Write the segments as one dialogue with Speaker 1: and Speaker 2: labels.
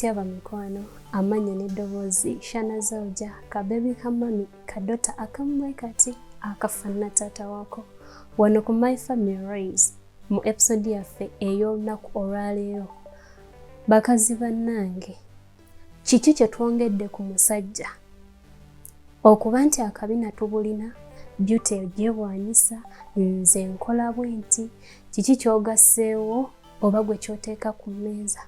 Speaker 1: Mutya bamikwano, amannya n'eddoboozi Shana Zauja, kabebi ka mami, kadota akamwe kati akafaanana taata waako, wano ku My Family Raise mu episode yaffe ey'olunaku olwaleero. Bakazi bannange, kiki kye twongedde ku musajja? Okuba nti akabina tubulina, beauty ogyewanyisa, nze nkola bwe nti, kiki ky'ogasseewo oba gwe ky'oteeka ku mmeeza?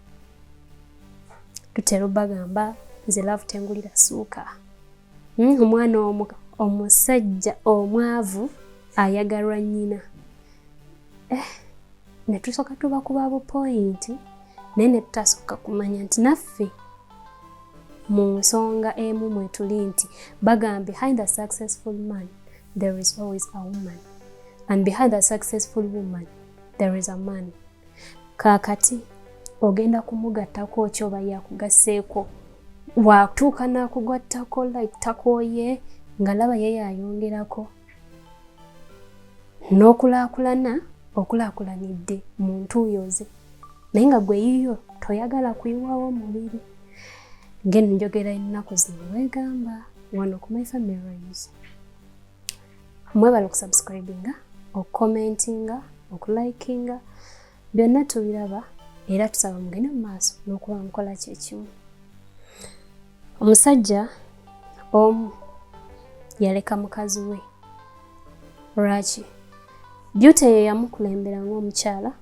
Speaker 1: Tutera obagamba nze love tengulira suuka. Omwana omusajja omwavu ayagalwa nnyina. Ne tusooka tubakuba bupoyinti, naye ne tutasooka kumanya nti naffe mu nsonga emu mwe tuli, nti bagamba behind a successful man there is always a woman, and behind a successful woman there is a man. Kaakati ogenda kumugattako ki oba yakugasseeko? Watuuka n'akugattako like takooye, nga laba ye yayongerako n'okulaakulana, okulaakulanidde mu ntuuyo ze, naye nga gwe yiyo toyagala kuyiwawo mubiri. Ngeno njogera ennaku zino weegamba wano ku My Family Rise. Mwebale okusubscribinga, okucommentinga, okulikinga, byonna tubiraba, era tusaba mugende mu maaso n'okuba mukola kyekimu. Omusajja omu yaleka mukazi we. Lwaki? Beauty ye yamukulembera ng'omukyala,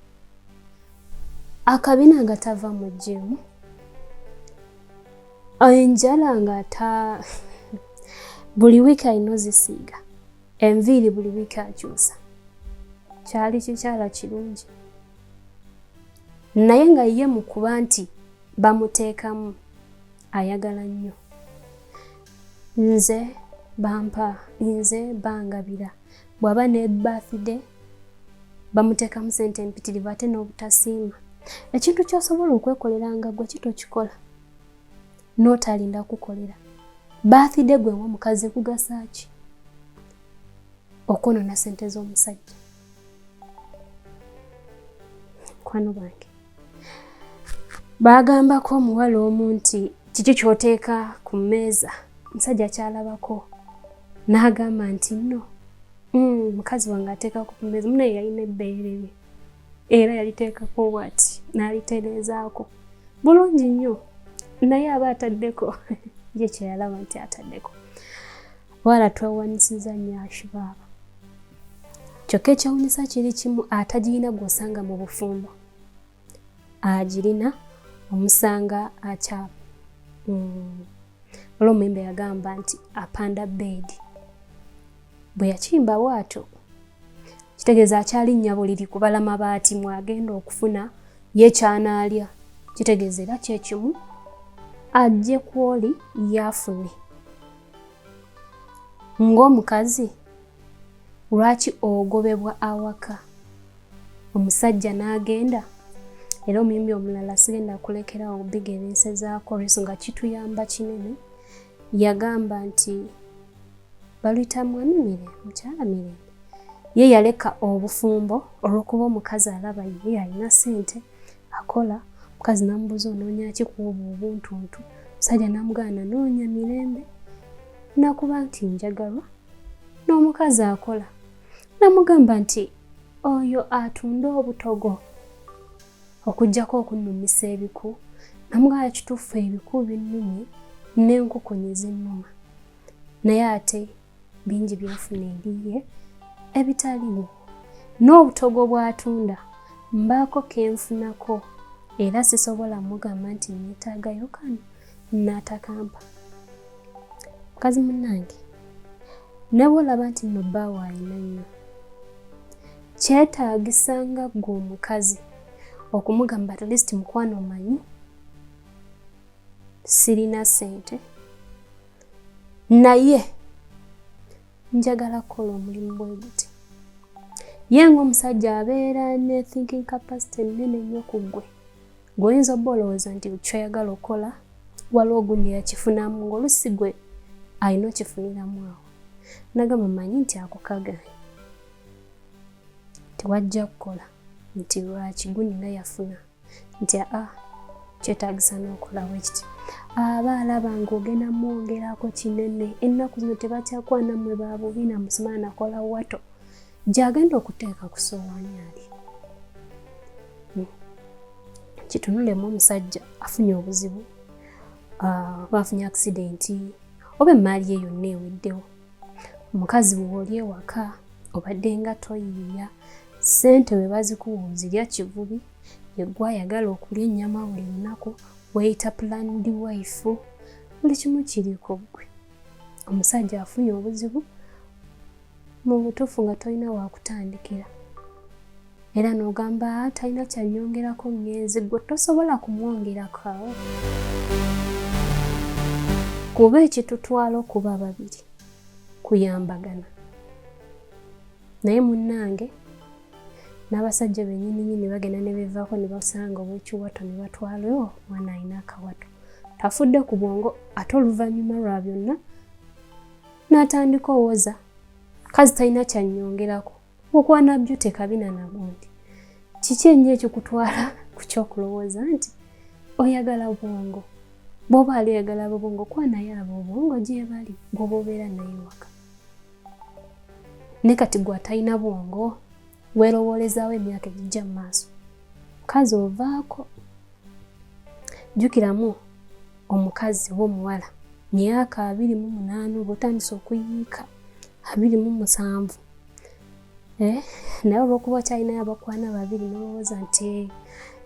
Speaker 1: akabina nga tava mu gym, enjala nga ta buli wiiki alina ozisiiga, enviiri buli wiiki akyusa. Kyali kikyala kirungi, naye nga ye mu kuba nti bamuteekamu ayagala nnyo, nze bampa, nze bangabira. Bw'aba ne birthday bamuteekamu sente empitirivu, ate n'obutasiima. Ekintu ky'osobola okwekolera nga gwe kitokikola n'otalinda kukolera birthday, gwe ng'omukazi kugasa ki okwonoona sente z'omusajja? Mukwano gwange, baagambako omuwala omu nti kiki ky'oteeka ku mmeeza omusajja kyalabako? N'agamba nti nno mukazi wange ateekako ku mmeeza, munaye yalina ebbeere lye era yaliteekako bwati n'alitereezaako bulungi nnyo, naye aba ataddeko ye kyeyalaba nti ataddeko. Wala twewanyisiza nnyo ashibaaba. Kyokka ekyewunyisa kiri kimu, atagirina gw'osanga mu bufumbo, agirina omusanga akya olwo omuyimba yagamba nti apanda bed. Bwe yakiyimba bw'atyo, kitegeeza akyalinnya buliri kubala mabaati mwagenda okufuna ye kyanaalya. Kitegeeza era kyekimu ajje kwoli yaafune. Ng'omukazi, lwaki ogobebwa awaka omusajja n'agenda? Era omuyimbi omulala, sigenda kulekerawo bigerensezaako olw'ensonga kituyamba kinene, yagamba nti baluyita mwami Mirembe, mukyala Mirembe, ye yaleka obufumbo olw'okuba omukazi alaba ye alina ssente, akola. Omukazi n'amubuuza, "Onoonya ki ku obwo obuntuntu?" Omusajja n'amugaana, "Noonya mirembe nakuba nti njagalwa n'omukazi akola." Namugamba nti oyo atunda obutogo okugjako okunnumisa ebiku. Namugamba, "Kituufu, ebiku binnumye n'enkukunyi zinnuma, naye ate bingi byenfuna eriye ebitaliwo, n'obutogo bw'atunda mbaako kenfunako, era sisobola mugamba nti neetaagayo kano n'atakampa." Mukazi munnange, ne bw'olaba nti nno bbaawo alina nnyo, kyetaagisa nga ggwe omukazi okumugamba, "At least mukwano, omanyi sirina ssente, naye njagala kukola omulimu bwe guti." Ye ng'omusajja abeera ne thinking capacity ennene nnyo ku ggwe. Gweoyinza obba olowooza nti kyoyagala okukola waliwo ogundi yakifunamu, ng'olusi gwe alina okifuniramu awo. Nagamba, "Manyi nti ako kagaanye, tewajja kukola." Nti lwaki? Gundi nga yafuna. Nti aa. Kyetaagisa n'okola bwe kiti. Aba alaba ng'ogenda mwongerako kinene. Ennaku zino tebakyakwana mmwe ba bubi na musima nakola wato. Gy'agenda okuteeka ku ssowaani ali. Kitunulemu omusajja afunye obuzibu, oba afunye akisidenti, oba emmaali ye yonna eweddewo. Omukazi bw'oli ewaka obadde nga toyiiya, ssente bwe bazikuwa ozirya kivubi, yeggwe ayagala okulya ennyama buli lunaku, weeyita planned wife, buli kimu kiri ku ggwe. Omusajja afunye obuzibu mu butuufu nga tolina waakutandikira. Era n'ogamba talina kyannyongerako ŋŋenzi, ggwe tosobola kumwongerako awo. Kuba ekitutwala okuba babiri kuyambagana. Naye munnange n'abasajja bennyini nnyini bagenda ne beevaako ne basanga ow'ekiwato ne batwala omwana alina akawato. Tafudde ku bwongo ate oluvannyuma lwa byonna n'atandika owoza kazi talina kyannyongerako. Okwana beauty kabina na gundi. Kiki ennyo ekikutwala ku ky'okulowooza nti oyagala bwongo? Bw'oba ali oyagala bwongo kwanayo abo obwongo gye bali bw'oba obeera naye waka. Ne kati gwe atalina bwongo weerowoolezaawo emyaka egijja mu maaso. Mukazi ovaako. Jjukiramu omukazi oba omuwala myaka 28 oba otandise okuyiika 27. Naye olw'okuba okyalinayo abakwana babiri n'olowooza nti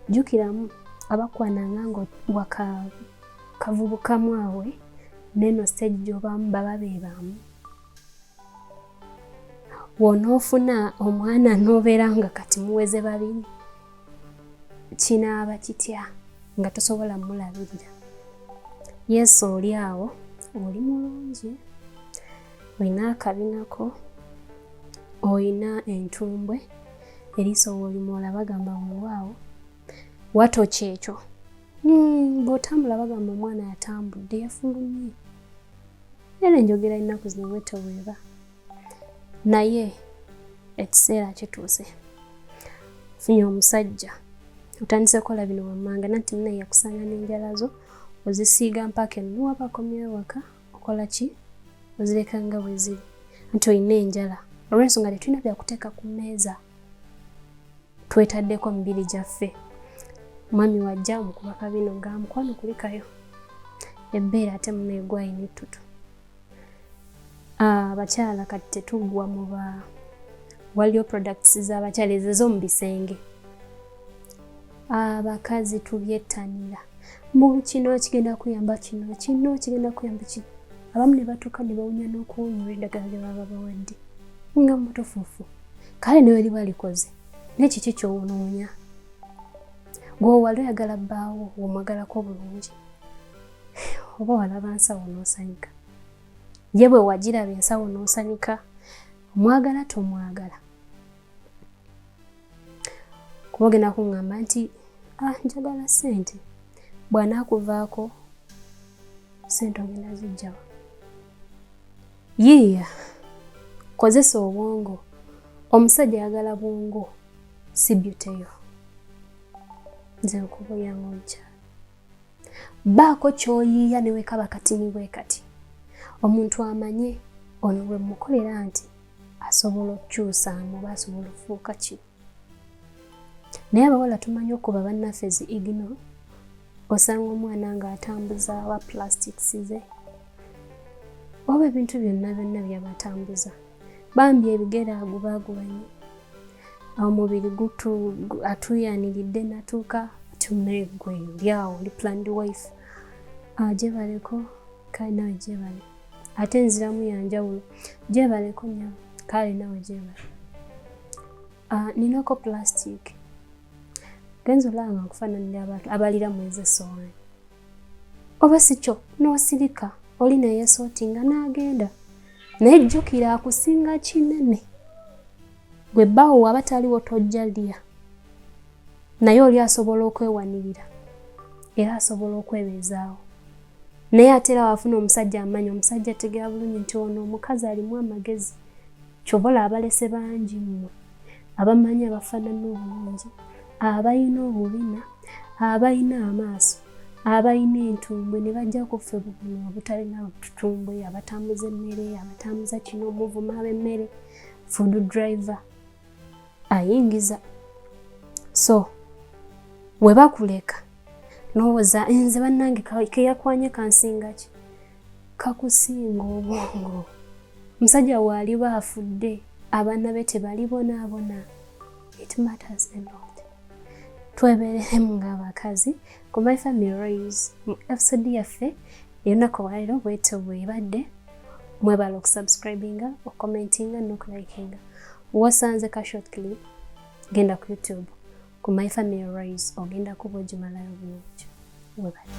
Speaker 1: jjukiramu abakwananga nga wakavubukamu awe n'eno stage gy'obaamu baba be bamu. Bw'onoofuna omwana n'obeera nga kati muweze babiri, kinaaba kitya nga tosobola mulabirira? Yesu oli awo, oli mulungi, olina akabinako, olina entumbwe, eriiso w'olimwola bagamba weewaawo, watoki ekyo. Bw'otambula bagamba omwana yatambudde, yafulumye. Era enjogera ennaku zino bwetyo bw'eba. Naye ekiseera kituuse. Ofunye omusajja, otandise kukola bino wammanga nanti munnaye yakusanga n'enjala zo, ozisiiga mpaka eno. Ne waba akomyewo ewaka okola ki? Ozireka nga bwe ziri. Anti olina enjala. Olw'ensonga tetulina bya kuteeka ku mmeeza. Twetaddeko mibiri gyaffe. Mwami wajja omukuba kabina ogamba mukwano kulikayo. Ebbeere ate munnaye gw'alina ettutu. Abakyala kati tetuggwa mu ba waliyo products z'abakyala ezo ez'omu bisenge. Abakazi tubyettanira. Mbu kino kigenda kuyamba kino, kino kigenda kuyamba kino. Abamu ne batuuka ne bawunya n'okuwunya olw'eddagala lye baba babawadde. Nga mutufuufu. Kale ne bwe liba likoze, naye kiki ky'onoonya? Ggwe wali oyagala bbaawo w'omwagalako obulungi. Oba walaba nsawo n'osanyuka. Ye bwe wagiraba ensawo n'osanyuka, omwagala tomwagala. Kuba ogenda kuŋŋamba nti njagala ssente. Bw'anaakuvaako ssente ogenda ziggya wa? Yiiya, kozesa obwongo. Omusajja ayagala bwongo si beauty yo. Nze nkubuulira ng'omukyala. Baako ky'oyiiya ne bwe kaba katini bwe kati. Omuntu amanye ono bwe mmukolera nti asobola okukyusaamu oba asobola okufuuka kino. Naye abawala tumanyi okuba bannaffe zi ignore. Osanga omwana ng'atambuza wa plastics ze oba ebintu byonna byonna by'abatambuza. Bambi ebigere agubaagubanye, omubiri atuuyaaniridde n'atuuka ati ggwe oli awo oli planned wife. Gyebaleko kale naawe gyebale. Ate nziramu ya njawulo, gyebaleko nnyabo kale naawe gyebale. Ninako plastic. Genza olaba nga nkufaananira abantu abalira mu ez'essowaani. Oba si kyo n'osirika oli neyeesootinga n'agenda. Naye jjukira akusinga kinene. Gwe bbaawo w'aba taliwo tojja lya. Naye oli asobola okwewanirira era asobola okwebeezaawo. Naye ate era w'afuna omusajja amanyi, omusajja ategeera bulungi nti ono omukazi alimu amagezi. Ky'ova olaba abalese bangi mmwe abamanyi abafaanana obulungi, abalina obubina, abalina amaaso. Abalina entumbwe ne bajja ku ffe buno obutalina tutumbwe, abatambuza emmere, abatambuza kino, omuvuma ab'emmere, food driver ayingiza. So we bakuleka n'owoza, nze bannange keyakwanye kansinga ki? Kakusinga obwongo. Omusajja waaliba afudde, abaana be tebalibonaabona. It matters a lot. Twebereremu ng'abakazi. Ku My Family Rise, mu episode yaffe eyonaku olwaleero bwetyo bwebadde. Mwebala okusubscribinga, okucommentinga n'okulikinga. Wasanze ka short clip, genda ku YouTube ku My Family Rise, ogenda kuba ogimalayo bulungi. Webale.